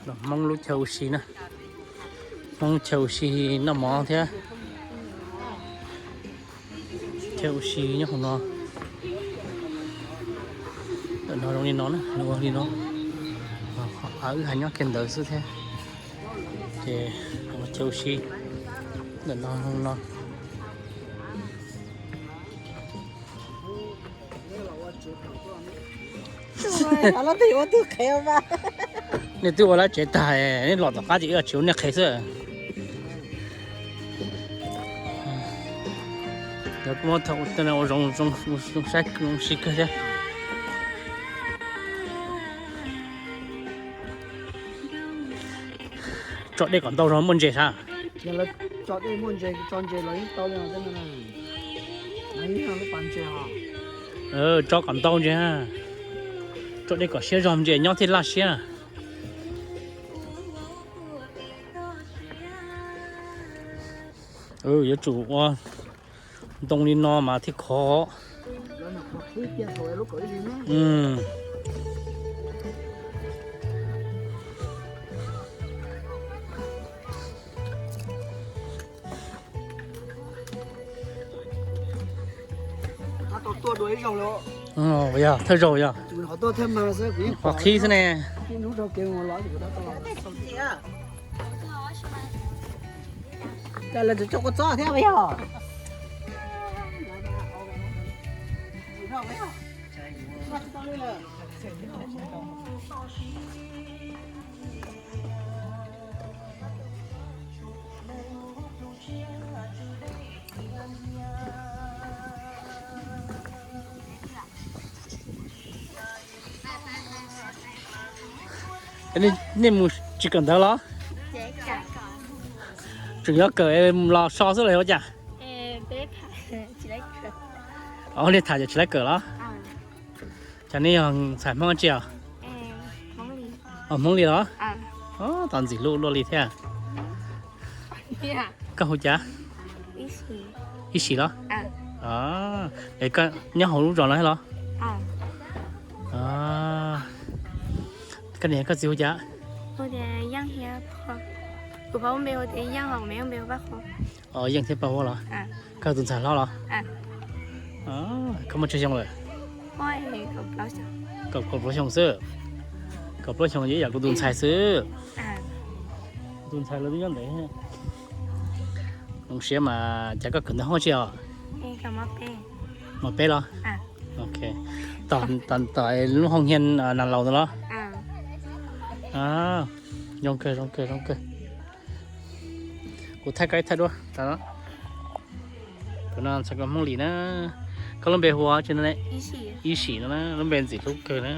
Hmoob lub chaw ua si na, Hmoob chaw ua si noj mov thiab. Chaw ua si nyob hauv no, ntawm no zoo li no na, zoo li no. Wb hais nyob kiag ntawd xwb thiab. Ces chaw ua si ntawm no zoo no. Nej twb ua lawv tsev tag, nej los tom qab ces wb tsis ua nej qhev xwb. Ua zoo zoo si kawg thiab. Tso dej kom ntau zog muaj ntses sab. Tso kom ntau ntses, tso dej kom siab zog ntses nyob thiaj laj siab. Yuav tsum ua ntoo li no mas thiaj khov. Yog thawj zaug yog qhov qhib xwb ne. Nej mus tsis kawm ntawv los? Tseem yuav kawm los so xwb los ua cas? Nej tham ces tsis laib kawm los? Cas nej yog ntxhais Hmoob dab tsi os? Hmoob Lis los? Tos ntxim hlub luaj li thiab. Koj hu cas? Ib Sim los? Es koj nyob hauv lub zos no thiab los? Koj niam koj txiv hu cas? Yeej thiab Paj Huab los? Koj tus ntxhais hlob los? Koj muaj tsawg xyoo lawm? Kaum plaub xyoo xwb. Kaum plaub xyoo ces yam kuv tus ntxhais xwb. Kuv tus ntxhais lawv twb nyob ntev. Zoo siab mas. Cas koj kawm ntawv hoob tsi os? Mos peb los? Tom lub hoo hia nas laus ntawd los? Zoo kawg, zoo kawg, zoo kawg. Kuv thaij koj ib thaij duab. Tus no ntxhais koj Hmoob Lis na. Koj lub npe hu ua tsi no ne? Ib Sim no na, lub npe ntxim hlub kawg na.